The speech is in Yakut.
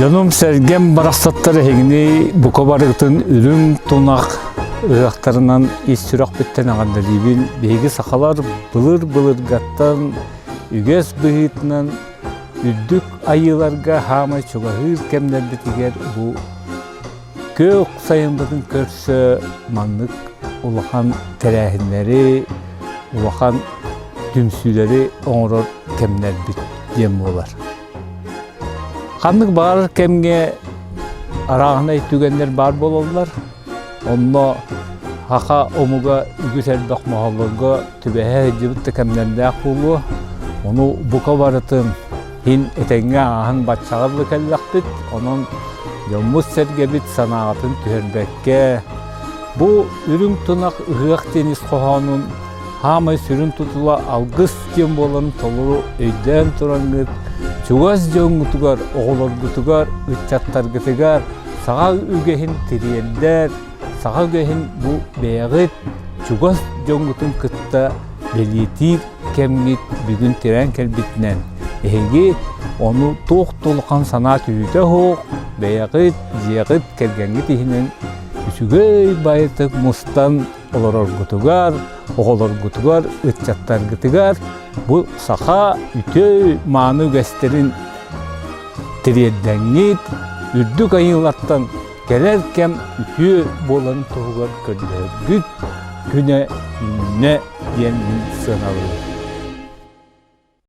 Дьонум-сэргэм барахсаттар эһигини бука барыгытын үрүҥ тунах ыһыахтарынан ис сүрэхпиттэн эҕэрдэлиибин. Биһиги сахалар былыр-былыргаттан үгэс быһыытынан үрдүк айыыларга хаамай чугаһыыр кэмнэрбитигэр бу күөх сайыммытын көрсө маннык улахан тэрээһиннэри, улахан түмсүүлэри оҥорор кэмнэрбит диэн буолар. Ханнык баҕарар кэмҥэ арааһынай түгэннэр баар буолаллар. Онно саха омуга үгүс элбэх моһоллорго түбэһэ сылдьыбыт да кэмнэрдээх буолуо. Ону бука барытын иһин этэҥҥэ ааһан баччаҕа дылы кэллэхпит. Онон дьоммут-сэргэбит санаатын түһэрбэккэ, бу үрүҥ тунах ыһыах диэн ис хоһоонун Хаамай сүрүн тутула алгыс диэн буоларын толору өйдөөн тураҥҥыт, чугас дьоҥҥутугар, оҕолоргутугар, ыччаттаргытыгар саха үгэһин тириэрдэр, саха үгэһин бу бэйэҕит чугас дьоҥҥутун кытта бэлиэтиир кэмҥит бүгүн тирээн кэлбитинэн, эһиги ону туох да улахан санаа түһүүтэ суох, бэйэҕит, дьиэҕит, кэргэҥҥит иһинэн үчүгэй баайытык мустан олороргутугар, оҕолоргутугар, ыччаттаргытыгар бу саха үтүө мааны үгэстэрин тириэрдэҥҥит, үрдүк айыылартан кэлэр кэм үтүө буоларын туһугар көрдөһөргүт күнэ үүннэ диэн мин сыаналыыбын.